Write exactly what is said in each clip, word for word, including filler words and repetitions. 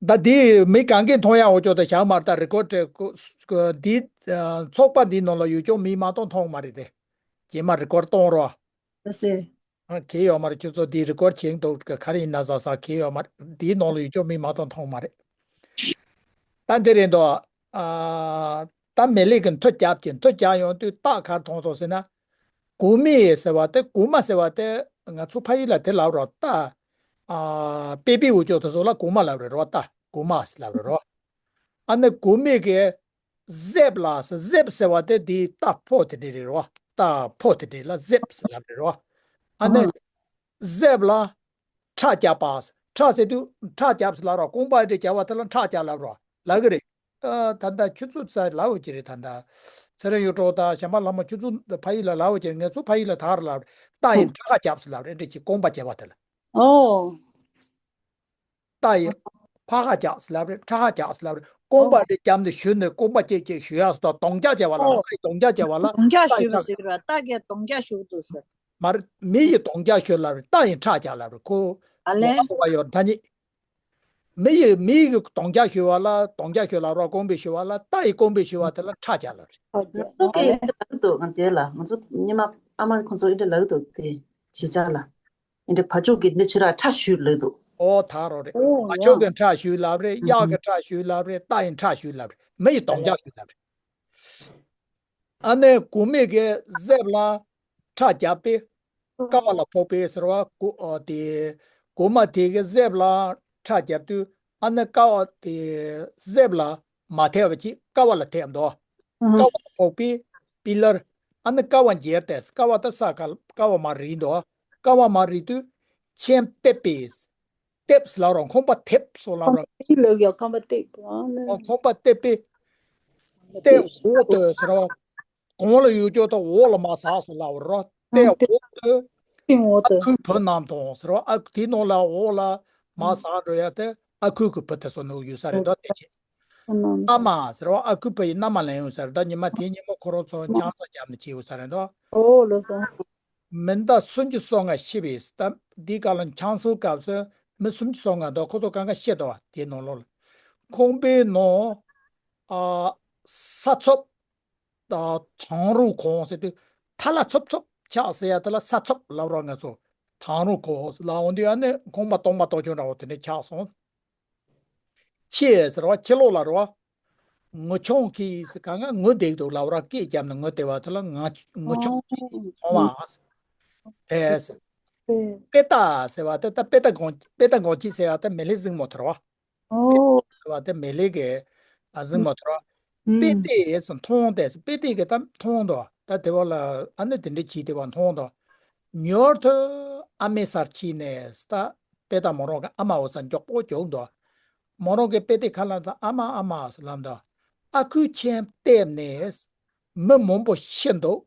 ད་འདི་མི་གང་གིས་མཐོང་ཡག་འོ་ཅོག་ད་བཞག་མ་རེད། ད་རི་ཀོར་ཌི་འདི་ཚོགས་པ་འདིའི་ནང་ལ་ཡོད་ཅོག་མི་མ་གཏོགས་མཐོང་མ་རེད་དེ། རྗེས་མ་རི་ཀོར་ཌི་གཏོང་རོགས། ལགས་སེ། ཨ། གལ་ཡོད་མ་རེད། ཁྱོད་ཚོ་འདི་རི་ཀོར་ཌི་བྱེད་འདུག་ག་རེ་ཡིན་ན་ཟ་ཟ་གལ་ཡོད་མ་རེད། འདིའི་ནང་ལ་ཡོད་ཅོག་མི་མ་གཏོགས་མཐོང་མ་རེད། ད་འདི་རེད་འདུག་ཨ། ད་མེ་ལེ་གི་མཐུ་རྒྱབ་ཀྱི་མཐུ་རྒྱག་ཡོང་དུས་རྟགས་ག་རེ་མཐོང་སོང་ཟེར་ན། གོ་མེ་ཟེར་བ་དེ། གོ་མ་ཟེར་བ་དེ་ང་ཚོ་ཕ་ཡུལ་ལ་དེ་ལབ་རོགས། རྟ། ཨ། པེ་པེ་འུ་ཅོག་དེ་ཚོ་ལ་གོ་མ་ལབ་རེད་རོ། རྟ་གོ་མ་ཟེར་ལབ་རེད་རོ། ཨ་ནི་གོ་མེ་གི་གཟེབ་ལ་ཟེར། གཟེབ་ཟེར་བ་དེ་འདི་རྟ་ཕོ་དེ་འདྲ་རེད་རོ། རྟ་ཕོ་དེ་འདྲ་ལ་གཟེབ་ཟེར་ལབ་རེད་རོ། ཨ་ནི་ཨ། གཟེབ་ལ་ཁྲག་རྒྱབ་པ། ཁྲག་ཟེར་དུས་ཁྲག་རྒྱབ་ཟེར་ལབ་རོ། རྐང་པ་འདྲ་རྒྱབ་པ་དེ་ལ་ཁྲག་རྒྱབ་ལབ་རོ། ལབ་གི་རེད། ཨ། ད་ལྟ་ཁྱོད་ཚོ་ས་ལབ་འོ་ཅི་རེད། ད་ལྟ་ཚེ་རིང་གཡུ་སྒྲོན་དང་གཞན་པ་ལྷ་མོ་ཁྱོད་ཚོ་ཕ་ཡུལ་ལ་ལབ་འོ་ཅི་རེད། ང་ཚོ་ཕ་ཡུལ་ལ་ད་ག་རེ་ལབ་རེད། རྟ་ཡི་ཁྲག་རྒྱབ་ཟེར་ལབ་རེད། འདྲ་ཅིག་རྐང་པ་རྒྱབ་པ་དེ་ལ། ཨོ། རྟ་ཡི་ཕ་ཁ་རྒྱག་ཟེར་ལབ་རེད། ཁྲ་ཁ་རྒྱག་ཟེར་ལབ་རེད། རྐང་པ་ཨོ། འདི་བརྒྱབ་ནས་གཞུས་ནས་རྐང་པ་གཅིག་གཅིག་གཞུ་ཡག་ཟེར་དང་། རྡོག་རྒྱག་བྱས་པ་ལ། ཨོ། རྟ་ཡི་རྡོག་རྒྱག་བྱས་པ་ལ། རྡོག་རྒྱག་གཞུས་པ་ཟེར་གི་རེད། རྟ་གི་རྡོག་རྒྱག་གཞུ་གི་འདུག་ཟེར། མ་རེད། མི་ཡི་རྡོག་རྒྱག་གཞུ་ལབ་རེད། རྟ་ཡི་ཁྲག་རྒྱག་ལབ་རེད། ཁོ་ཨ་ལེ། ལོགས་ཀ་ཡོད་ཐ་སྙད། མི་ཡི་མི་ཡི་རྡོག་རྒྱག་གཞུ་བ་ལ་རྡོག་རྒྱག་གཞུ་ལབ་རོགས། རྐང་པའི་གཞུ་བ་ལ། རྟ་ཡི་རྐང་པའི་གཞུ་བ་དེ་ལ་ཁྲག་རྒྱག་ལབ་རེད། ཁྲག་རྒྱག་ཨ་ལེ། ལབ་འདུག་ང་དེ་ལ་ང་ཚོ་ཉི་མ་ཨ་མ་ཁོང་ཚོ་འདི་འདྲ་ལབ་འདུག་དེ་གཞིས་ཆགས་ལ། འདི་འདྲ་བ་ཕྱུགས་ཀྱི་འདི་ཕྱི་ར་ཁྲག་གཞུས་ལབ་འདུག་ཨོ། ད་རོགས་རེད། ཨོ་བ་ཕྱུགས་ཀྱི་ཁྲག་གཞུས་ལབ་རེད། གཡག་གི་ཁྲག་གཞུས་ལབ་རེད། རྟ་ཡི་ཁྲག་གཞུས་ལབ་རེད། མི་ཡི་རྡོག་རྒྱག་གཞུས་ལབ་རེད། ཨ་ནི་གོ་མེ་གི་གཟེབ་ལ་ཁྲག་རྒྱབ་པས་ཀ་བ་ལ་ཕོག་པས་ཟེར་བ། གོ་ཨ་དེ་གོ་མ་དེ་གི་གཟེབ་ལ་ཁྲག་རྒྱབ་དུས། ཨ་ནི་ཀ་བ་དེ་གཟེབ་ལ་མ་ཐེབས་པ་ཅིག་ཀ་བ་ལ་ཐེབས་འདུག་ཀ་བ་ལ་ཕོག་པས་པི་ལར། ཨ་ནི་ཀ་བ་འགྱེལ་ཏེ། ཀ་བ་ད་ས་ཁ་ཀ་བ་མར་རིལ་འདུག་ཀ་བ་མར་རིལ་དུས་ཆེམ་ཏེ་པེས། ཏེབས་ལབ་རོགས། ཁོང་པ་ཐེབས་སོ་ལབ་རོགས། ཁོང་པ་ཏེབས། ཨ་ནི་ཨོ། ཁོང་པ་ཏེབས་པས། ཏེ་འོག་ཏུ་ཟེར་རོགས། གོང་ལ་ཡོད་ཅོག་ད་འོག་ལ་མར་ཟགས་སོ་ལབ་རོགས། ཏེ་འོག་ཏུ་ཨ་ཁུའི་བུ་རྣམས་དང་ཟེར་རོགས། ཨ། དེའི་ནང་ལ་འོག་ལ་མར་ཟགས་འགྲོ་ཡ་དེ་ཨ་ཁུ་གི་བུ་དེ་ཚོ་ནང་ཡོད་ས་རེད་དོ། དེ་ཆེ། མནའ་མ་ཟེར་རོགས། ཨ་ཁུའི་བུ་ཡི་མནའ་མ་ལེན་ཡོང་ས་རེད། ད་ཉི་མ་དེ་ཉིན་མོ་ཁོ་རང་ཚོ་ཆང་ས་བརྒྱབ་ནས་བྱས་ཡོད་ས་རེད་དོ། ཨོ་ལགས་སོ། མི་ཟླ་སུམ་ཅུ་སོ་ལྔ་ཤི་བས། ད་འདི་ག་ལ་ཆང་སོའི་སྐབས་སུ་མི་སུམ་ཅུ་སོ་ལྔ་འདུག་ཁོ་ཚོ་གང་ག་ཤི་འདུག་དེའི་ནང་ལོགས་ལ། ཁང་པའི་ནང་ཨ་ས་ཚོབ། ཨ། ཐང་རུ་ཁོང་ཟེར་དུས་ཐ་ལ་ཚོབ་ཚོབ་ཆགས་ཟེར་ཡ་དེ་ལ་ས་ཚོབ་ལབ་རོགས། ང་ཚོ་ཐང་རུ་ཁོང་ལབ་འོང་དུས་ཨ་ནི་ཁང་པ་སྟོང་པ་སྟོང་ཆུང་འདྲ་བོ་དེ་འདྲ་ཆགས་སོང་། ཁྱི་ཟེར་བ་ཁྱི་ལོ་ལ་རོ། ངུ་ཆུང་ཁྱི་ཟེར་གང་ག་ངུ་བསྡད་འདུག་ལབ་ར། སྐད་བརྒྱབ་ནས་ངུ་བསྡད་པ་དེ་ལ་ང་ངུ་ཆུང་ཁྱི་མཐོང་བ། དེ་པེ་ཏ་ཟེར་བ་དེ་ད་པེ་ཏ་གོང་པེ་ཏ་གོང་ཁྱི་ཟེར་བ་དེ་མེ་ལྷའི་གཟིགས་མོ་དེ་རོ། པེ་ཏ་ཟེར་བ་དེ་མེ་ལྷའི་གི་གཟིགས་མོ་དེ་རོ། པེ་ཏའི་མཐོང་དེ་པེ་ཏའི་གི་ད་མཐོང་དོ། ད་དེ་བ་ལ་ཨ་ནི་དེ་འདྲ་བྱས་དེ་བ་མཐོང་དོ། མྱུར་དུ་ཨ་མའི་སར་ཕྱིན་ནས་ད་པེ་ཏ་མོ་རང་གི་ཨ་མ་འོ་ས་མགྱོགས་པོ་རྒྱུགས་འདུག་མོ་རང་གི་པེ་ཏའི་ཁ་ལ་ད་ཨ་མ་ཨ་མ་ཟེར་ལབ་འདུག་ཨ་ཁུའི་ཆེམ་ཏེབ་ནས་མི་མང་པོ་ཤི་འདུག་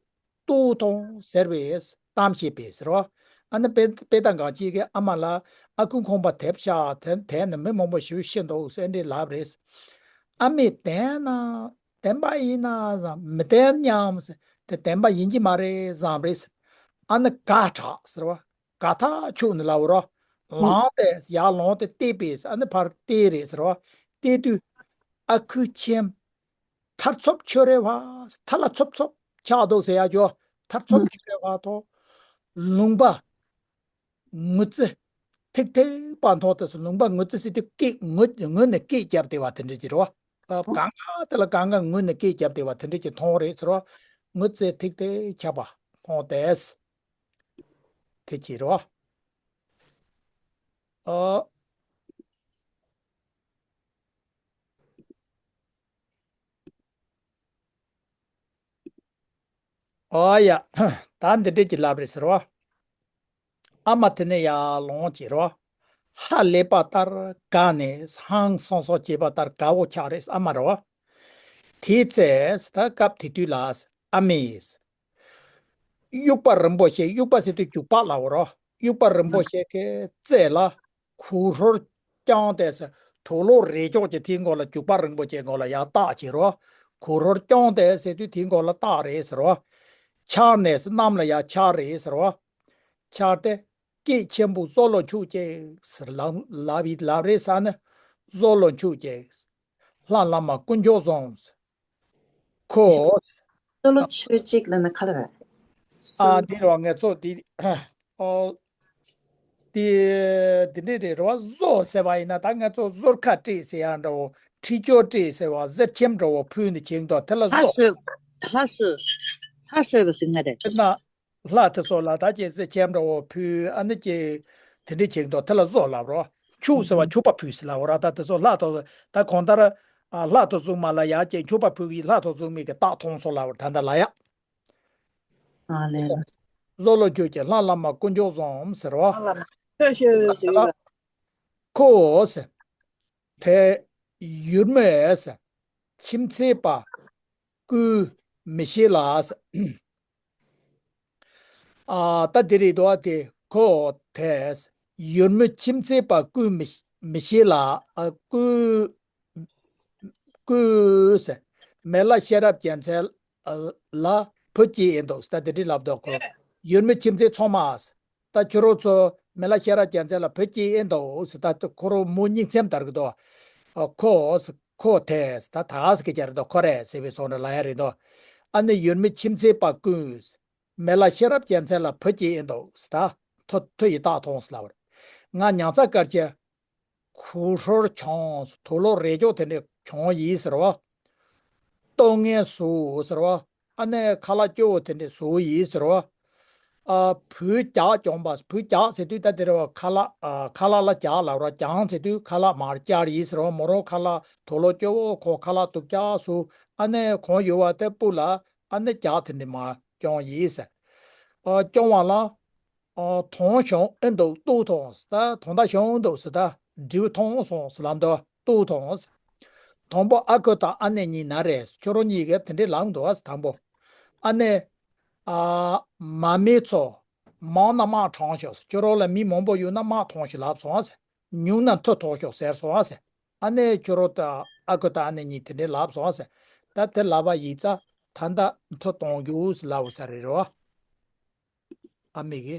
ལྟོས་དང་ཟེར་བས་གཏམ་བཤད་པས་ཟེར་བ། ཨ་ནི་པེ་པེ་ཏ་གང་ཅིག་གི་ཨ་མ་ལ་ཨ་ཁུའི་ཁང་པ་ཐེབས་ཤག་དེ་དེ་ནི་མི་མང་པོ་ཞིག་ཤི་འདུག་ཟེར་འདི་ལབ་རེད། ཨ་མས་བདེན་ན་བདེན་པ་ཡིན་ན་བཟང་། མི་བདེན་སྙམ་ཟེར། དེ་བདེན་པ་ཡིན་གྱི་མ་རེད་བཟང་རེད། ཨ་ནི་ག་དྲག་ཟེར་བ། ག་ཐག་ཆོད་ནི་ལབ་རོ། ལངས་ཏེ་ཡར་ལངས་ཏེ་བལྟས་པས་ཨ་ནི་ཕར་བལྟས་རེད་ཟེར་བ། བལྟས་དུས་ཨ་ཁུའི་ཆེམ་ཐར་ཚོབ་ཆོད་རེད་བ། ཐ་ལ་ཚོབ་ཚོབ་ཆགས་འདུག་ཟེར་ཡ་ཅོ། ཐར་ཚོབ་ཆོད་རེད་བ་ཐོ། ལུང་པ་ངུ་རྩི་ཐིག་ཐིག་པ་མཐོང་དུས་སུ། ལུང་པ་ངུ་རྩི་ཟེར་དུས་སྐད་ངུ་ངུ་ནས་སྐད་བརྒྱབ་བསྡད་པ་དེ་འདྲ་ཅིག་རེད་བ། གང་ག་དེ་ལ་གང་ག་ངུ་ནས་སྐད་བརྒྱབ་བསྡད་པ་དེ་འདྲ་ཅིག་མཐོང་རེད་ཟེར་བ། ངུ་རྩི་ཐིག་ཐིག་ཆགས་པ་མཐོང་དུས་དེ་ཅིག་རེད་བ། ཨ། ཨོ་ཡ། ད་འདི་འདྲས་ཀྱི་ལབ་རེད་ཟེར་བ། ཨ་མ་དེ་ནས་ཡར་ལངས་བྱས་རོ། ཧ་ལས་པ་ལྟར་དགའ་ནས་ཧང་སང་སང་བྱས་པ་ལྟར་དགའ་བོ་ཆགས་རེད་ཨ་མ་རོ། དེའི་ཚེ་ད་སྐབས་དེ་དུས་ལ་ཨ་མས། དབྱུག་པ་རིན་པོ་ཆེ། དབྱུག་པ་ཟེར་དུས་རྒྱུག་པ་ལབ་རོ། དབྱུག་པ་རིན་པོ་ཆེ་གི་རྩེ་ལ་གུར་ཧོར་རྐྱང་དེ་ཟེར། དུག་ལོག་རེ་ཅོག་ཅིག་དེའི་མགོ་ལ་རྒྱུག་པ་རིན་པོ་ཆེའི་མགོ་ལ་ཡར་བཏགས་བྱས་རོ། གུར་ཧོར་རྐྱང་དེ་ཟེར་དུས་དེའི་མགོ་ལ་བཏགས་རེད་ཟེར་རོ། འཕྱར་ནས་གནམ་ལ་ཡར་འཕྱར་རེད་ཟེར་རོ། འཕྱར་ཏེ་སྐད་ཆེན་པོ་སོ་ལོ་འཁྱུག་ཅིག་ཟེར་ལབ་ལབ་ཡི་ལབ་རེད་ཟེར་ནས། བཟོ་ལོ་མཆོད་ཅིག། ལྷ་བླ་མ་དཀོན་མཆོག་གསུམ། ཁོ། བཟོ་ལོ་མཆོད་ཅིག་ལབ་ན་ག་རེ་རེད། ཨ་འདི་རེད་བ། ངས་ཚོ་འདི། ཨོ། དེ་དེ་འདྲས་རེད་རེད་བ། བཟོ་ཟེར་བ་ཡིན་ན་ད་ང་ཚོ་ཟུར་ཁ་སྤྲད་ཟེར་ཡ་འདྲ་བོ། འཁྲིལ་སྐྱོར་སྤྲད་ཟེར་བ། གཟེར་ཁྱེམ་འདྲ་བོ་ཕུལ་ནས་བྱེད་མདོག་དེ་ལ་ལྷ་བཟོ། གསོལ། ལྷ་གསོལ། ལྷ་གསོལ་བ་ཟེར་ང་རེད། དཔེར་ན། ལྷ་དེ་ཚོ་ལ་ད་ཀྱི་གཟེར་ཁྱེམ་འདྲ་བོ་ཕུལ། ཨ་ནི་ཀྱི་དེ་འདྲས་བྱེད་མདོག་དེ་ལ་བཟོ་ལབ་རོ། ཕྱུག་ཟེར་བ་ཕྱུག་པ་ཕུལ་ཟེར་ལབ་རོ། ད་དེ་ཚོ་ལྷ་དང་ད་གང་ལྟར། ཨ་ལྷ་དང་གཟུགས་མ་ལ་ཡ་ཀྱི་ཕྱུག་པ་ཕུལ་གྱི་ལྷ་དང་གཟུགས་མེད་ཀྱི་རྟགས་མཐོང་སོང་ལབ་རོ། ད་ད་ལ་ཡ། ཨ་ལས། བཟོ་ལོ་མཆོད་ཅིག། ལྷ་བླ་མ་དཀོན་མཆོག་གསུམ་ཟེར་བ། ལྷ་བླ་མ་ཆོས་ཞུ་ཟེར་བ། ཁོ་ཟེར། དེ་ཡུལ་མི་ཟེར། ཁྱིམ་མཚེས་པ། བསྐུལ་མི་ཤེས་ལ་ཟེར། ཨ་ད་དེ་རེད་དོ། དེ་ཁོ་དེ་ཡུལ་མི་ཁྱིམ་མཚེས་པ་བསྐུལ་མི་མི་ཤེས་ལ། ཨ་བསྐུལ། བསྐུལ་ཟེར། མི་ལ་ཤེས་རབ་རྒྱལ་མཚན་ལ་བུ་སྐྱེས་ཨེ་འདུག་ཟེར། ད་དེ་འདྲས་ལབ་འདུག་ཁོ། ཡུལ་མི་ཁྱིམ་མཚེས་ཚང་མ་ཟེར། ད་ཁྱོད་རང་ཚོ་མི་ལ་ཤེས་རབ་རྒྱལ་མཚན་ལ་བུ་སྐྱེས་ཨེ་འདུག་ཟེར། ད་ཁོ་རང་མོ་སྙིང་ཚེམ་དར་གི་འདུག་ཨ་ཁོ་ཟེར། ཁོ་དེ་ཟེར། ད་ད་ཟེར་གི་ཅི་རེད་འདུག་ཁོ་རེད་ཟེར་བའི་བཟོ་འདྲ་ལ་ཡ་རེད་འདུག་ཨ་ནི་ཡུལ་མི་ཁྱིམ་མཚེས་པ་བསྐུལ་ཟེར། མི་ལ་ཤེས་རབ་རྒྱལ་མཚན་ལ་བུ་སྐྱེས་ཨེ་འདུག་ཟེར། ད་མཐུ་མཐུ་ཡི་རྟགས་མཐོང་ཟེར་ལབ་པ་རེད། ང་མྱང་ཚ་དཀར་རྒྱལ། གུ་ཧྲོར་བྱུང་། དུག་ལོག་རེ་ཅོག་དེ་འདྲས་བྱུང་ཡིན་ཟེར་བ། ལྟོ་ངན་ཟུག་ཟེར་བ། ཨ་ནི་ཁ་ལག་སྐྱོ་བོ་དེ་འདྲས་ཟུག་ཡིན་ཟེར་བ། ཨ་བུ་རྒྱགས་བྱུང་བ། བུ་རྒྱགས་ཟེར་དུས་ད་དེ་རེད་བ། ཁ་ལག་ཨ་ཁ་ལག་ལ་རྒྱགས་ལབ་ར། བྱུང་ཟེར་དུས་ཁ་ལག་མར་བཅར་ཡིན་ཟེར་བ། མོ་རང་ཁ་ལག་དུག་ལོག་སྐྱོ་བོ། ཁོ་ཁ་ལག་དུག་རྒྱགས་ཟུག་ཨ་ནི་གང་ཡོད་བ་དེ་སྤུ་ལ་ཨ་ནི་རྒྱགས་དེ་འདྲས་མར་བྱུང་ཡིན་ཟེར། ཨ་བྱུང་བ་ལ། ཨ་དོང་བྱུང་ཨེ་འདུག་ལྟོ་ཐོང་ཟེར། ད་དོང་ད་བྱུང་ཨེ་འདུག་ཟེར། ད་འབྲས་བུ་ཐོང་སོང་ཟེར་ལབ་འདུག་ལྟོ་ཐོང་ཟེར། དང་པོ་ཨ་ཁུ་དང་ཨ་ནེ་གཉིས་ན་རེ་ཟེར། ཁྱོད་རང་གཉིས་ཀས་དེ་འདྲས་ལབ་འདུག་ཟེར། དང་པོ་ཨ་ནེ། ཨ་མ་མེད་ཚོ། མང་ན་དམག་དྲངས་ཤོག་ཟེར། ཁྱོད་རང་ལ་མི་མང་པོ་ཡོད་ན་དམག་ཐོངས་ཤིག་ལབ་སོང་ཟེར། ཉུང་ན་མཐུ་ཐོངས་ཤོག་ཟེར་སོང་ཟེར། ཨ་ནེ་ཁྱོད་རང་དང་ཨ་ཁུ་དང་ཨ་ནེ་གཉིས་དེ་འདྲས་ལབ་སོང་ཟེར། ད་དེ་ལབ་པ་ཡིན་ཙང་ད་ལྟ་མཐུ་གཏོང་རྒྱུ་ཟེར་ལབ་ས་རེད་རོ། ཨ་མེ་གི།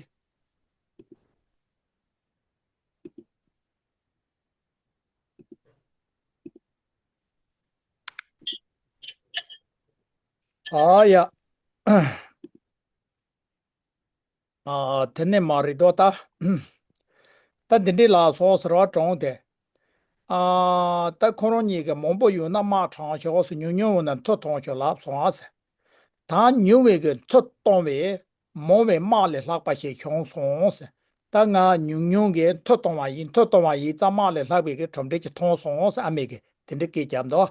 ཨ་ཡ། ཨ་དེ་ནས་མ་རེད་དོ་ད། ད་འདི་འདྲས་ལབ་སོང་ཟེར་བ་དྲངས་ཏེ། ཨ་ད་ཁོ་རང་གཉིས་ཀས་མང་པོ་ཡོད་ན་དམག་དྲངས་ཤོག་ཟེར། ཉུང་ཉུང་ཡོད་ན་མཐུ་ཐོངས་ཤོག་ལབ་སོང་ཨ་ཟེར། ད་ཉུང་བའི་གིས་མཐུ་གཏོང་བས་མང་བའི་དམག་ལས་ལྷག་པ་ཞིག་བྱུང་སོང་ཟེར། ད་ང་ཉུང་ཉུང་གིས་མཐུ་གཏོང་བ་ཡིན། མཐུ་གཏོང་བ་ཡིན་ཙང་དམག་ལས་ལྷག་པའི་གི་གྲུབ་འབྲས་ཅིག་མཐོང་སོང་ཟེར། ཨ་མེ་གིས་དེ་འདྲའི་སྐད་རྒྱབ་འདུག་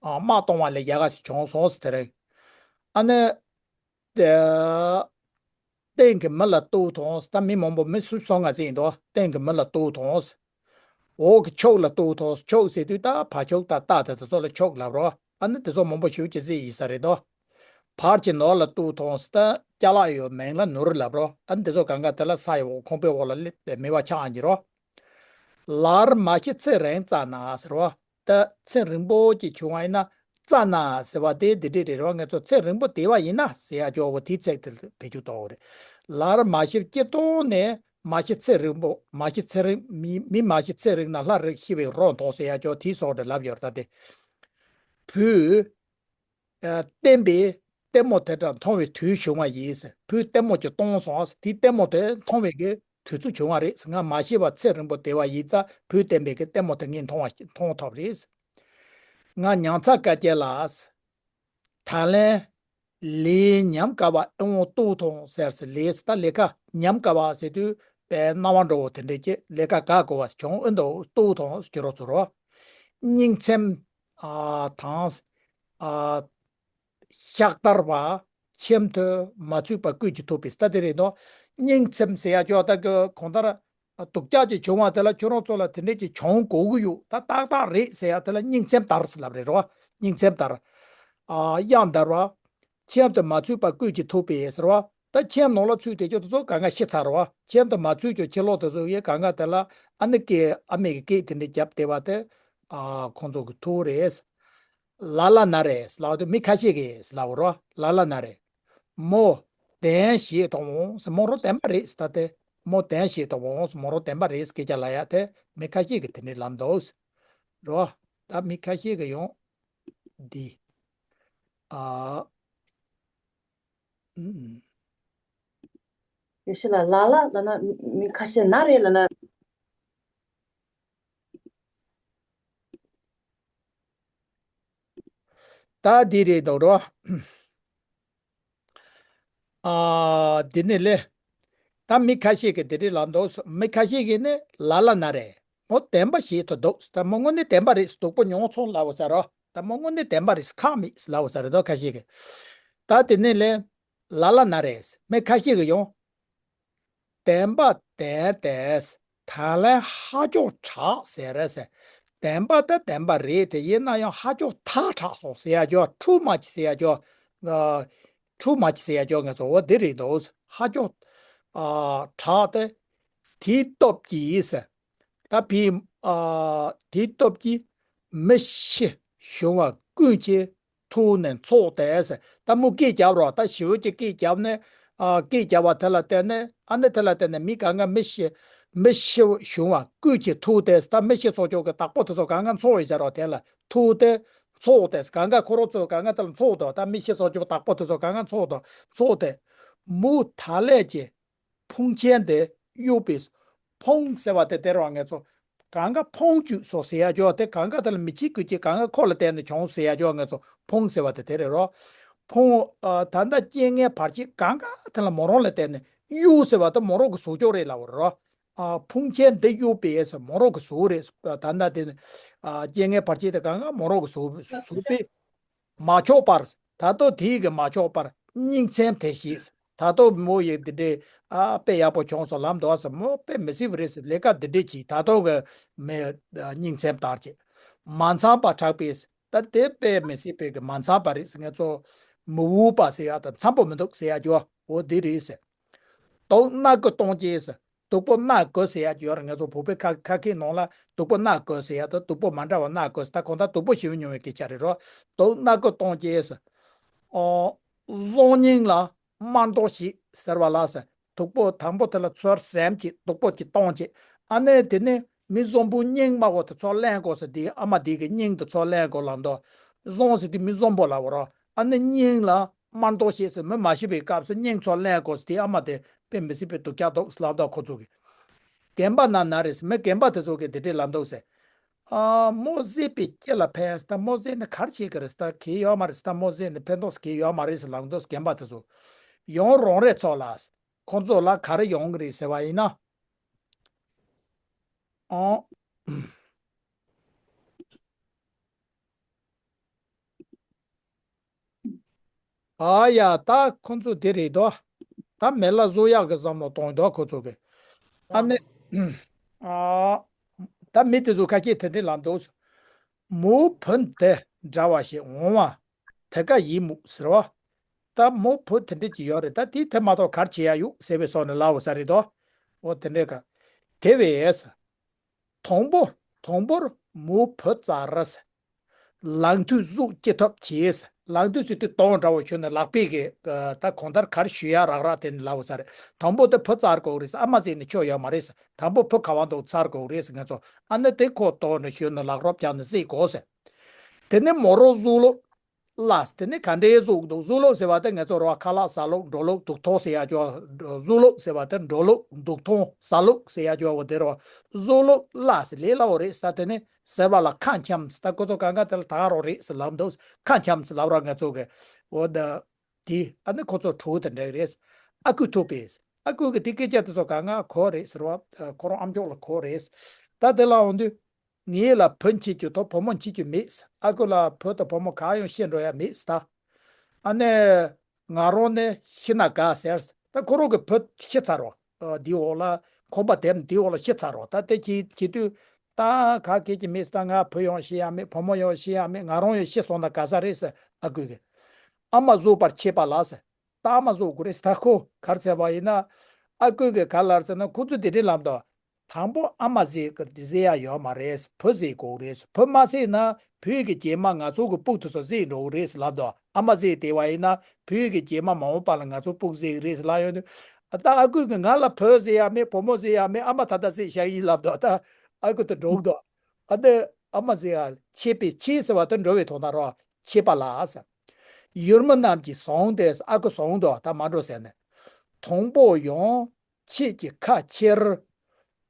ཨ་དམག་གཏོང་བ་ལས་ཡག་ག་ཞིག་བྱུང་སོང་ཟེར། དེ་རིང་ཨ་ནི། དེ། སྟེང་གི་མི་ལ་ལྟོ་ཐོངས། ད་མི་མང་པོ་མི་སུམ་སོ་ལྔ་ཟིན་འདུག་སྟེང་གི་མི་ལ་ལྟོ་ཐོངས། འོག་གི་ཕྱུགས་ལ་ལྟོ་ཐོངས། ཕྱུགས་ཟེར་དུས་ད་བ་ཕྱུགས་དང་རྟ་དང་དེ་ཚོ་ལ་ཕྱུགས་ལབ་རོ། ཨ་ནི་དེ་ཚོ་མང་པོ་ཞེ་པོ་ཅིག་ཟིན་ཡིན་ས་རེད་དོ། བར་གྱི་ནོར་ལ་ལྟོ་ཐོངས། ད་ཅ་ལག་ཡོད་མིང་ལ་ནོར་ལབ་རོ། ཨ་ནི་དེ་ཚོ་གང་ག་དེ་ལ་ས་ཡི་འོག་ཁང་པའི་འོག་ལ་སླེབས་ཏེ་མེད་པ་ཆགས་ཡིན་རོ། ལར་མ་ཤི་ཚེ་རིང་བཙའ་ན་ཟེར་བ། ད་ཚེ་རིང་པོ་ཅིག་བྱུང་བ་ཡིན་ན་བཙའ་ན་ཟེར་བ་དེ་འདི་འདྲས་རེད་རོ། ང་ཚོ་ཚེ་རིང་པོ་བསྡད་པ་ཡིན་ན་ཟེར་ཡ་ཅོག་བོ་དེའི་ཚིག་དེ་བེད་སྤྱོད་གཏོང་བ་རེད། ལར་མ་ཤི་སྤྱིར་བཏང་ནས་མ་ཤི་ཚེ་རིང་པོ། མ་ཤི་ཚེ་རིང་མི་མི་མ་ཤི་ཚེ་རིང་ན་སླར་ཤི་བའི་རོ་མཐོང་ཟེར་ཡ་ཅོག་དེའི་སོགས་རེད་ལབ་ཡོད་རེད། ད་དེ་བུས། ཨ་བསྟན་པའི་ལྟད་མོ་དེ་འདྲ་མཐོང་བའི་དུས་བྱུང་བ་ཡིན་ཟེར། བུས་ལྟད་མོ་ཅིག་མཐོང་སོང་ཟེར། དེའི་ལྟད་མོ་དེ་མཐོང་བའི་གི་དུས་ཚོད་བྱུང་བ་རེད་ཟེར། ང་མ་ཤི་བར་ཚེ་རིང་པོ་བསྡད་པ་ཡིན་ཙང་བུས་བསྟན་པའི་གི་ལྟད་མོ་དེ་ངས་མཐོང་བ་མཐོང་ཐུབ་རེད་ཟེར། ང་མྱང་ཚ་དཀར་རྒྱལ་ལ་ཟེར། ད་ལན་ལས་ཉམས་དགའ་བ་ཨེ་འོང་ལྟོ་ཐོངས་ཟེར་ཟེར། ལས་ཟེར་ད་ལས་ཀ་ཉམས་དགའ་བ་ཟེར་དུས་པའི་སྣང་བ་འགྲོ་བོ་དེ་འདྲས་ཀྱི་ལས་ཀ་དགའ་དགོས་པ་བྱུང་ཨེ་འདུག་ལྟོ་ཐོངས་ཟེར་རོ་ཚུར་རོ། སྙིང་ཚེམས། ཨ་དང་། ཨ་ཤག་དར་བ། ཁྱིམ་དུ་མ་ཚུད་པ་སྐུད་ཀྱིས་ཐུབ་པའི་ས་དེ་རེད་དོ། སྙིང་ཚེམས་ཟེར་ཡ་ཅོག་ད་གི་གང་ལྟར། སྡུག་ཅག་ཅིག་བྱུང་བ་དེ་ལ་ཁྱོད་རང་ཚོ་ལ་དེ་འདྲས་ཀྱི་བྱུང་དགོས་ཀྱི་ཡོད། ད་ཏག་ཏག་རེད་ཟེར་ཡ་དེ་ལ་སྙིང་ཚེམས་དར་ཟེར་ལབ་རེད་རོ། སྙིང་ཚེམས་དར། ཨ་གཡང་དར་བ། ཁྱིམ་དུ་མ་ཚུད་པ་སྐུད་ཀྱིས་ཐུབ་པས་ཟེར་བ། ད་ཁྱིམ་ནང་ལ་ཚུད་དེ་ཁྱོད་ཚོ་གང་ག་ཤི་ཚར་བ། ཁྱིམ་དུ་མ་ཚུད་ཀྱང་ཕྱི་ལོགས་དེ་ཚོ་ཡི་གང་ག་དེ་ལ་ཨ་ནི་སྐད་ཨ་མེ་གི་སྐད་དེ་འདྲས་རྒྱབ་བསྡད་པ་དེ། ཨ་ཁོང་ཚོ་གི་ཐུག་རེད། ལ་ལ་ན་རེ་ལབ་དུས་མི་ཁ་ཤས་ཀྱིས་ལབ་རོ། ལ་ལ་ན་རེ། མོ་བདེན་ཞེས་དང་འོང་ཟེར། མོ་རང་བདེན་པ་རེད་ཟེར། ད་དེ་མོ་བདེན་ཞེས་དང་འོང་ཟེར། མོ་རང་བདེན་པ་རེད་ཟེར་སྐད་ཆ་ལབ་ཡ་དེ་མི་ཁ་ཤས་ཀྱིས་དེ་འདྲས་ལབ་འདུག་རོ། ད་མི་ཁ་ཤས་ཀྱི་ཡོང་འདི། ཨ། ཨུམ། ཡེ་ཤེས་ལགས། ལ་ལ་ལབ་ན་མི་ཁ་ཤས་ན་རེད་ལབ་ན། ད་འདི་རེད་འདུག་རོ། ཨ། འདི་ནི་ལས། ད་མི་ཁ་ཤས་ཀྱིས་འདི་རེད་ལབ་འདུག་མི་ཁ་ཤས་ཀྱིས་ནི་ལ་ལ་ན་རེད། མོ་བདེན་པ་ཞིག་ཏུ་འདུག་ད་མོ་དངོས་གནས་བདེན་པ་རེད། སྡུག་པོ་མྱོང་སོང་ལབ་པ་ས་རོ། ད་མོ་དངོས་གནས་བདེན་པ་རེད། ཁག་མེད་ལབ་པ་ས་རེད་འདུག་ཁ་ཤས་ཀྱིས། ད་དེ་ནས་ལས། ལ་ལ་ན་རེད། མི་ཁ་ཤས་ཀྱིས་ཡང་། བདེན་པ་བདེན་ཏེ། ད་ལན་ཧ་ཅང་དྲག་ཟེར་རེད་ཟེར། བདེན་པ་ད་བདེན་པ་རེད་དེ། ཡིན་ན་ཡང་ཧ་ཅང་ཐག་དྲག་སོང་ཟེར་ཡ་ཅོ། ཊུ་མ་ཆི་ཟེར་ཡ་ཅོ། ཊུ་མ་ཆི་ཟེར་ཡ་ཅོ། ངས་ཚོ་འོ་འདི་རེད་འདུག་ཧ་ཅང་ཨ་དྲག་སྟེ། དེའི་སྟོབས་ཀྱིས་ཟེར། ད་ཕི། ཨ། དེའི་སྟོབས་ཀྱིས་མི་ཤི་བྱུང་བ་ཀུན་གྱིས་ཐུག་ནས་འཚོགས་ཏེ་ཟེར། ད་མོ་སྐད་རྒྱབ་རོགས། ད་ཞི་བོ་གྱིས་སྐད་རྒྱབ་ནས། ཨ། སྐད་རྒྱབ་པ་དེ་ལ་བརྟེན་ནས། ཨ་ནི་དེ་ལ་བརྟེན་ནས་མི་གང་ག་མི་ཤི། མི་ཤི་བྱུང་བ་ཀུན་གྱིས་ཐུག་སྟེ། ད་མི་ཤི་སོགས་ཅོག་གི་བདག་པོ་དེ་ཚོ་གང་ག་འཚོགས་ཡོད་ཟེར་རོགས། དེ་ལ་ཐུག་སྟེ་འཚོགས་ཏེ། གང་ག་ཁོ་རང་ཚོ་གང་ག་དེ་ལ་འཚོགས་དོ། ད་མི་ཤི་སོགས་ཅོག་བདག་པོ་དེ་ཚོ་གང་ག་འཚོགས་དོ། འཚོགས་ཏེ། མུ་ད་ལས་ཀྱི། ཕུང་ཆེན་དེ་གཡུགས་པས། ཕུང་ཟེར་བ་དེ་དེར་བ་ངས་ཚོ། གང་ག་ཕུང་བཅུག་སོ་ཟེར་ཡ་ཅོ། དེ་གང་ག་དེ་ལ་མི་ཆིག་ཀུ་ཅིག་གང་ག་ཁོ་ལ་བརྟེན་ནས་བྱུང་ཟེར་ཡ་ཅོ། ངས་ཚོ་ཕུང་ཟེར་བ་དེ་དེ་རེད་རོ། ཕུང་། ཨ། ད་ལྟ་རྐྱེན་ངན་བར་ཆད་གང་ག་དེ་ལ་མོ་རང་ལ་བརྟེན་ནས་གཡུགས་ཟེར་བ་དེ་མོ་རང་གི་གཟུགས་ཅོ་རེད་ལབ་པ་རོ། ཨ། ཕུང་ཆེན་དེ་གཡུགས་པས་མོ་རང་གི་གཟུགས་རེད། ད་ལྟ་དེ་ནི། ཨ། རྐྱེན་ངན་བར་ཆད་དེ་གང་ག་མོ་རང་གི་གཟུགས་གཟུགས་པས། མ་ཆོག་པར། ད་ལྟོ་དེའི་གི་མ་ཆོག་པར་སྙིང་ཚིམ་དེ་ཞིག་ད་ལྟོ་མོ་ཡི་འདི་འདྲའི་ཨ་དཔེ་ཡག་པོ་བྱུང་སོང་ལབ་འདུག་ཟེར། མོ་དཔེ་མི་སྲིད་པ་རེད་ཟེར། ལས་ཀ་འདི་འདྲའི་གྱིས་ད་ལྟོ་གི་མི་སྙིང་ཚིམ་ལྟར་གྱིས། མ་འཚམས་པ་དྲག་པས། ད་དེ་དཔེ་མི་སྲིད་པའི་གི་མ་འཚམས་པ་རེད་ཟེར། ངས་ཚོ་མི་འོས་པ་ཟེར་ཡ་དང་འཚམས་པོ་མི་འདུག་ཟེར་ཡ་ཅོ། འོ་འདི་རེད་ཟེར། དུག་སྣ་དགུ་གཏོང་བྱེད་ཟེར། སྟུག་པོ་སྣ་དགུ་ཟེར་ཡ་ཅིག་ཡོད་རེད། ང་ཚོ་བོད་པའི་ཁ་ཁ་སྐད་ནང་ལ་སྟུག་པོ་སྣ་དགུ་ཟེར་ཡ་དང་སྟུག་པོ་མ་འདྲ་བ་སྣ་དགུ་ཟེར། ད་གང་ལྟར་སྟུག་པོ་ཞེ་པོ་ཉུང་བའི་སྐད་ཆ་རེད་རོ། དུག་སྣ་དགུ་གཏོང་བྱེད་ཟེར། ཨོ། བཟང་སྙིང་ལ་དམར་མདོག་ཞིག་ཟེར་བ་ལ་ཟེར། སྟུག་པོ་དང་པོ་དེ་ལ་ཚུར་ཟེམ་གྱིས་སྟུག་པོ་གྱིས་གཏོང་བྱེད། ཨ་ནི་དེ་ནས་མི་བཟང་པོའི་སྙིང་དམར་པོ་དེ་ཚུར་ལེན་དགོས་ཟེར། དེའི་ཨ་མ་དེ་གི་སྙིང་དེ་ཚུར་ལེན་དགོས་ལབ་འདུག་བཟང་ཟེར་དུས་མི་བཟང་པོ་ལབ་པ་རོ། ཨ་ནི་སྙིང་ལ། དམར་མདོག་ཞེས་ཟེར། མི་མ་ཤི་བའི་སྐབས་སུ་སྙིང་ཚུར་ལེན་དགོས་ཟེར། དེ་ཨ་མ་དེ་དཔེ་མི་སྲིད་པའི་སྡུག་ཅག་འདུག་ལབ་འདུག་ཁོ་ཚོ་གིས། རྒན་པ་ན་ན་རེད་ཟེར། མི་རྒན་པ་དེ་ཚོ་གིས་དེ་འདྲས་ལབ་འདུག་ཟེར། ཨ། མོ་བཟས་པའི་སྐེ་ལ་ཕན་ཟེར། ད་མོ་བཟས་ནས་ག་རེ་བྱེད་ཀྱི་རེད་ཟེར། ད་གལ་ཡོད་མ་རེད་ཟེར། ད་མོ་བཟས་ནས་ཕན་ཐོགས་གལ་ཡོད་མ་རེད་ཟེར་ལབ་འདུག་རྒན་པ་དེ་ཚོ། ཡང་རང་རེ་ཚོ་ལ། ཁོ་ཚོ་ལ་ག་རེ་ཡོང་གི་རེད་ཟེར་བ་ཡིན་ན། ཨོ། ཨ་ཡ། ད་ཁོ་ཚོ་དེ་རེད་དོ། ད་མི་ལ་བཟོ་ཡག་གི་བསམ་བློ་གཏོང་དོ་ཁོ་ཚོ་གི། ཨ་ནི། ཨ། ད་མི་དེ་ཚོ་ཁ་སྐད་དེ་འདྲས་ལབ་འདུག་མོ་བུ་དེ་འདྲ་བ་ཞིག་འོང་བ་དེ་ག་ཡིན་མོད་ཟེར་བ། ད་མོ་བུ་དེ་འདྲས་ཅིག་ཡོད་རེད། ད་དེ་དེ་མ་གཏོགས་ག་རེ་བྱེད་ཡ་ཡོད་ཟེར་བའི་བསམ་ནས་ལབ་པ་ས་རེད་དོ། འོ་དེ་འདྲས་ག་དེ་བས། དང་པོ། དང་པོར་མོ་བུ་བཙལ་ར་ཟེར། ལག་མཐིལ་གཟུགས་སྐྱེ་ཐབས་བྱས་ཟེར། ལག་མཐིལ་ཟེར་དུས་དོང་འདྲ་བོ་ཞུ་ནས་ལག་པས་གི། ད་གང་ལྟར་ག་རེ་ཞུ་ཡ་རག་རག་དེ་ནི་ལབ་པ་ས་རེད། དང་པོ་དེ་བུ་བཙལ་དགོས་རེད་ཟེར། ཨ་མ་བཙལ་ནས་ཆོ་ཡོད་མ་རེད་ཟེར། དང་པོ་བུ་ག་བ་འདུག་བཙལ་དགོས་རེད་ཟེར། ང་ཚོ་ཨ་ནི་དེ་ཁོ་དོང་ནས་ཞུ་ནས་ལག་རོབ་རྒྱབ་ནས་བཙལ་དགོས་ཟེར། དེ་ནས་མོ་རང་གཟུགས་ལོག་ལ་ཟེར། དེ་ནི་ག་འདྲའི་གཟུགས་འདུག་གཟུགས་ལོག་ཟེར་བ་དེ་ང་ཚོ་རོ་ཁ་ལག་ཟ་ལོག་འགྲོ་ལོག་འདུག་ཐོག་ཟེར་ཡ་ཅོ། གཟུགས་ལོག་ཟེར་བ་དེ་འགྲོ་ལོག་འདུག་ཐོག་ཟ་ལོག་ཟེར་ཡ་ཅོ་བ་དེ་རོ། གཟུགས་ལོག་ལ་ཟེར་ལས་སླ་བོ་རེད་ཟེར། དེ་ནི་ཟེར་བ་ལ་ཁ་འཁྱམ་ཟེར། ད་ཁོ་ཚོ་གང་ག་དེ་ལ་ད་རོ་རེད་ཟེར་ལབ་འདུག་ཁ་འཁྱམ་ཟེར་ལབ་རོ་ང་ཚོ་གི། འོ་ད་དེ་ཨ་ནི་ཁོ་ཚོ་ཕྲུ་གུ་དེ་འདྲ་རེད། ཨ་ཁུ་ཐུག་པས། ཨ་ཁུ་གི་དེ་སྐད་ཆ་དེ་ཚོ་གང་ག་གོ་རེད་ཟེར་བ། ཁོ་རང་ཨ་མཆོག་ལ་གོ་རེད། ད་དེ་ལ་འོང་དུས། ངེད་ལ་བུ་མཆིས་ཀྱི་ཐོག་བུ་མོ་མཆིས་ཀྱི་མེད། ཨ་ཁུ་ལ་བུ་དང་བུ་མོ་གང་ཡང་སྐྱེས་འགྲོ་ཡ་མེད་ད། ཨ་ནི་ང་རང་ནི་ཤི་ན་དགའ་ཟེར། ད་ཁོ་རང་གི་བུ་ཤི་ཚར་རོ། འདིའི་འོག་ལ་ཁང་པ་དེབ་འདིའི་འོག་ལ་ཤི་ཚར་རོ། ད་དེ་ཁྱེད་ཁྱེད་དུས་ད་ག་གེ་ཀྱི་མེད་ད། ང་བུ་ཡང་ཤི་ཡ་མེད། བུ་མོ་ཡང་ཤི་ཡ་མེད། ང་རང་ཡང་ཤི་སོང་ན་དགའ་ས་རེད་ཟེར། ཨ་ཁུ་གི་ཨ་མ་བཟོ་བར་བྱེད་པ་ལ་ཟེར། ད་ཨ་མ་བཟོ་དགོས་རེད་ཟེར། ད་ཁོ་ག་རེ་ཟེར་བ་ཡིན་ན། ཨ་ཁུ་གི་ག་ལ་ཟེར་ན་ཁོ་ཚོ་དེ་འདྲས་ལབ་འདུག་དང་པོ་ཨ་མ་བཟས་ཀྱི་བཟས་ཡ་ཡོད་མ་རེད། བུ་བཟས་དགོས་རེད། བུ་མ་བཟས་ན་བུ་གི་གྱེས་མ་ང་ཚོ་གི་སྤུ་གུ་དེ་ཚོ་བཟས་འགྲོ་གི་རེད་ལབ་འདུག་ཨ་མ་བཟས་བསྡད་པ་ཡིན་ན་བུ་གི་གྱེས་མ་མ་འོངས་པ་ལ་ང་ཚོ་སྤུ་གུ་བཟས་གི་རེད་ལབ་ཡོང་དུས། ད་ཨ་ཁུ་གི་ང་ལ་བུ་བཟས་ཡ་མེད། བུ་མོ་བཟས་ཡ་མེད། ཨ་མ་ད་ལྟ་བཟས་བཞག་ཡིན་ལབ་འདུག་ད་ཨ་ཁུ་དེ་འདྲོགས་འདུག་ཨ་ནི་ ཨ་མ་ཟེར་ཡ་ཆད་པས་ཆད་ཟེར་བ་དེ་འགྲོ་བའི་དོན་དག་རོ། ཆད་པ་ལ་ཟེར། ཡུལ་མི་རྣམས་ཀྱིས་བཟུང་སྟེ་ཨ་ཁུ་བཟུང་དུ་ད་མ་འགྲོ་ཟེར་ནས། དང་པོ་ཡང་ཁྱེད་ཀྱི་ཁ་ཁྱེར།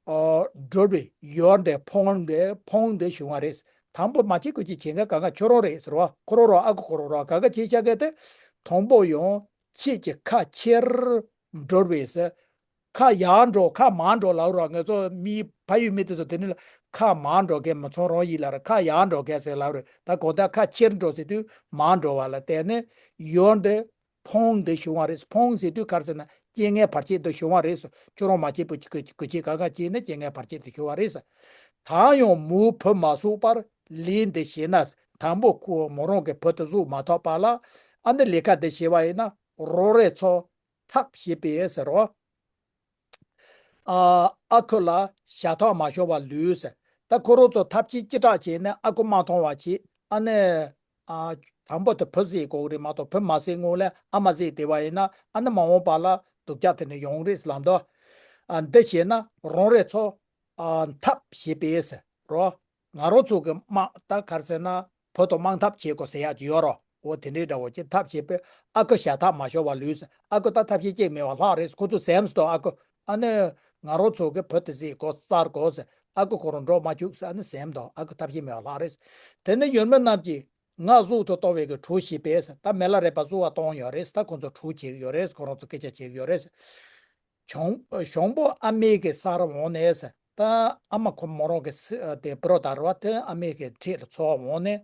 ཨོ། འགྲོ་བའི་ཡུལ་འདི་ཕོངས་འདི་ཕོངས་འདི་བྱུང་བ་རེད། དང་པོ་མ་བྱེད་དགོས་ཀྱི་བྱེད་མཁན་གང་ག་ཁྱོད་རང་རེད་ཟེར་བ། ཁོ་རང་རང་ཨ་ཁུ་ཁོ་རང་རང་གང་ག་བྱེད་བྱ་མཁན་དེ། དང་པོ་ཡང་ཁྱེད་ཀྱི་ཁ་ཁྱེར་འགྲོ་བའི་ཟེར། ཁ་ཡར་འགྲོ་ཁ་མར་འགྲོ་ལབ་རོགས། ང་ཚོ་མི་ཕ་ཡུལ་མི་དེ་ཚོ་དེ་ནི་ལ་ཁ་མར་འགྲོ་མཁན་མི་ཚང་རང་ཡིན་ལབ་རེད། ཁ་ཡར་འགྲོ་མཁན་ཟེར་ལབ་རེད། ད་གོ་ད་ཁ་ཁྱེར་འགྲོ་ཟེར་དུས་མར་འགྲོ་བ་ལ་བརྟེན་ནས་ཡུལ་འདི་ཕོངས་འདི་བྱུང་བ་རེད། ཕོངས་ཟེར་དུས་ག་རེ་ཟེར་ན་རྐྱེན་ངན་བར་ཆད་འདི་བྱུང་བ་རེད། ཁྱོད་རང་མ་བྱེད་པོ་གི་གི་བྱེད་གང་ག་བྱས་ནས་རྐྱེན་ངན་བར་ཆད་འདི་བྱུང་བ་རེད། ད་ཡང་མོའི་བུ་མ་གསོག་པར་ལས་འདི་བྱས་ན། དང་པོ་ཁོ་མོ་རང་གི་བུ་དེ་གསོག་མ་ཐུབ་པ་ལ་ཨ་ནི་ལས་ཀ་འདི་བྱས་པ་ཡིན་ན་རང་རེ་ཚོ་ཐབས་བྱེད་པས་ཟེར་རོ། ཨ་ཨ་ཁུ་ལ་ཞག་ཐག་མ་ཤོར་བ་ལུས་ཟེར། ད་ཁོ་རང་ཚོ་ཐབས་ཤེས་ཅི་དྲག་བྱས་ནས་ཨ་ཁུ་མ་མཐོང་བ་བྱས། ཨ་ནི་ཨ་དང་པོ་དེ་བུ་བཟེད་དགོས་རེད་མ་གཏོགས་བུ་མ་བཟེད་སྔོན་ལ་ཨ་མ་བཟེད་བསྡད་པ་ཡིན་ན་ཨ་ནི་མ་འོངས་པ་ལ་སྡུག་ཅག་དེ་ནི་ཡོང་རེད་ལབ་འདུག་ཨ་འདི་བྱས་ན་རང་རེ་ཚོ་ཨ་ཐབས་བྱེད་པས་ཟེར་རོ། ང་རང་ཚོ་གི་དམག་ད་ག་རེ་ཟེར་ན་བོད་དུ་དམག་འཐབ་བྱེད་དགོས་ཟེར་ཡག་ཅིག་ཡོད་རོ། འོ་དེ་འདྲའི་འདྲ་བོ་ཅིག་འཐབ་བྱེད་པས་ཨ་ཁུ་ཞག་ཐག་མ་ཤོར་བ་ལུས་ཟེར། ཨ་ཁུ་ད་ཐབས་ཤེས་ཅིག་མེད་པ་ལྷག་རེད། ཁོ་ཚོ་ཟེར་སོང་། ཨ་ཁུ་ཨ་ནི་ང་རང་ཚོ་གི་བོད་དུ་ཟེར་དགོས་བཙལ་དགོས་ཟེར། ཨ་ཁུ་ཁོ་རང་འགྲོ་མ་བཅུག་ཟེར་ཨ་ནི་ཟེར་འདུག་ཨ་ཁུ་ཐབས་ཤེས་མེད་པ་ལྷག་རེད། དེ་ནི་ཡུལ་མི་རྣམས་ཀྱིས་ང་གསོག་ཏུ་གཏོང་བའི་གི་གྲོས་བྱས་པས་ཟེར། ད་མི་ལ་རས་པ་གསོ་བ་གཏོང་ཡོད་རེད། ད་ཁོ་ཚོ་གྲོས་བྱེད་ཀྱི་ཡོད་རེད། ཁོ་རང་ཚོ་སྐད་ཆ་བྱེད་ཀྱི་ཡོད་རེད། གཞོང་གཞོང་པོ་ཨ་མའི་གི་སར་འོང་ནས་ཟེར། ད་ཨ་མ་ཁོ་མོ་རང་གི་སི་ཨ་དེ་བུ་རོ་དར་བ་དེ་ཨ་མའི་གི་འཁྲིས་ལ་འཚོ་བ་འོང་ནས།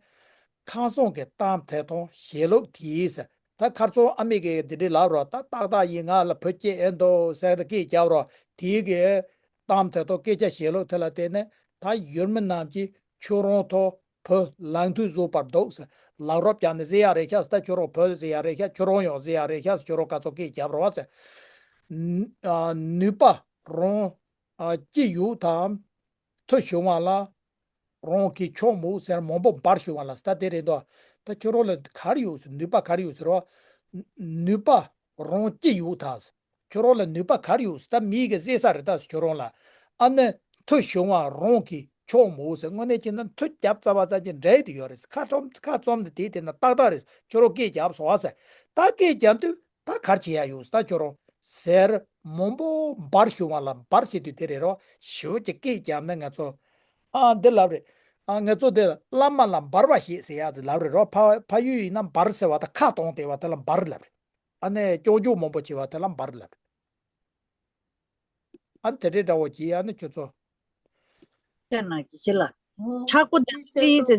ཁ་སང་གི་གཏམ་དེ་དང་བྱེད་ལུགས་དེས་ཟེར། ད་ཁར་སང་ཨ་མའི་གི་དེ་འདྲའི་ལབ་རོ། ད་ཏག་ཏག་ཡིན་ང་ལ་བུ་སྐྱེས་ཨེ་འདུག་ཟེར་ཏེ་སྐད་རྒྱབ་རོ། དེའི་གི་གཏམ་དེ་དང་སྐད་ཆ་བྱེད་ལུགས་དེ་ལ་བརྟེན་ནས་ད་ཡུལ་མི་རྣམས་ཀྱིས་ཁྱོད་རང་ཐོག་བུ་ལག་མཐུན་བཟོ་བར་འདུག་ཟེར། ལག་རོབ་བརྒྱབ་ནས་བཟེད་ཡག་རེད་ཤག་ཟེར། ད་ཁྱོད་རང་བུ་བཟེད་ཡག་རེད་ཤག་ཁྱོད་རང་ཡང་བཟེད་ཡག་རེད་ཤག་ཟེར། ཁྱོད་རང་ག་ཚོད་སྐད་རྒྱབ་རོགས་ཟེར། ནུ་ཨ་ནུས་པ་རང་ཨ་ཅི་ཡོད་དམ། མཐུ་བྱུང་བ་ལ་རང་གིས་ཆོག་མོ་ཟེར། མང་པོ་འབར་བྱུང་བ་ལ་ཟེར། ད་དེ་རེད་འདུག་ད་ཁྱོད་རང་ལ་ག་རེ་ཡོད་ཟེར། ནུས་པ་ག་རེ་ཡོད་ཟེར་རོ། ནུས་པ་རང་ཅི་ཡོད་དམ་ཟེར། ཁྱོད་རང་ལ་ནུས་པ་ག་རེ་ཡོད་ཟེར། ད་མིའི་གི་བཟེད་ས་རེད་ད་ཟེར་ཁྱོད་རང་ལ། ཨ་ནི་མཐུ་བྱུང་བ་རང་གིས་ཆོག་མོ་ཟེར། དངོས་གནས་བྱས་ན་མཐུ་རྒྱབ་ཚར་བ་ཙམ་གྱིས་འདྲ་ཡི་དུ་ཡོད་རེད། ཁ་ཚོམ་ཁ་ཚོམ་དེ་དེ་དེ་ན་ཏག་ཏག་རེད། ཁྱོད་རང་སྐད་རྒྱབ་སོང་བ་ཟེར། ད་སྐད་རྒྱབ་དུས་ད་ག་རེ་བྱེད་ཡ་ཡོད་ཟེར། ད་ཁྱོད་རང་ཟེར་མང་པོ་འབར་བྱུང་བ་ལ་འབར་ཟེར་དུས་དེ་རེད་རོ། ཞེ་པོ་ཅིག་སྐད་རྒྱབ་ན་ང་ཚོ་ཨ་འདི་ལབ་རེད། ཨ་ང་ཚོ་དེ་བླ་མ་ལ་འབར་བ་ཞེས་ཟེར་ཡ་དེ་ལབ་རེད་རོ། ཕ་ཕ་ཡུལ་ཡིན་ན་འབར་ཟེར་བ་ད་ཁ་གཏོང་བསྡད་པ་དེ་ལ་འབར་ལབ་རེད། ཨ་ནི་སྐྱོན་བརྗོད་མང་པོ་བྱས་པ་དེ་ལ་འབར་ལབ་རེད། ཨ་ནི་དེ་འདྲའི་འདྲ་བོ་བྱས་ཨ་ནི་ཁྱོད་ཚོ། ཁྱེད་ནང་གི་ཕྱི་ལ། ཆག་སྒོ་དང་སྤྲིན་ཟེར།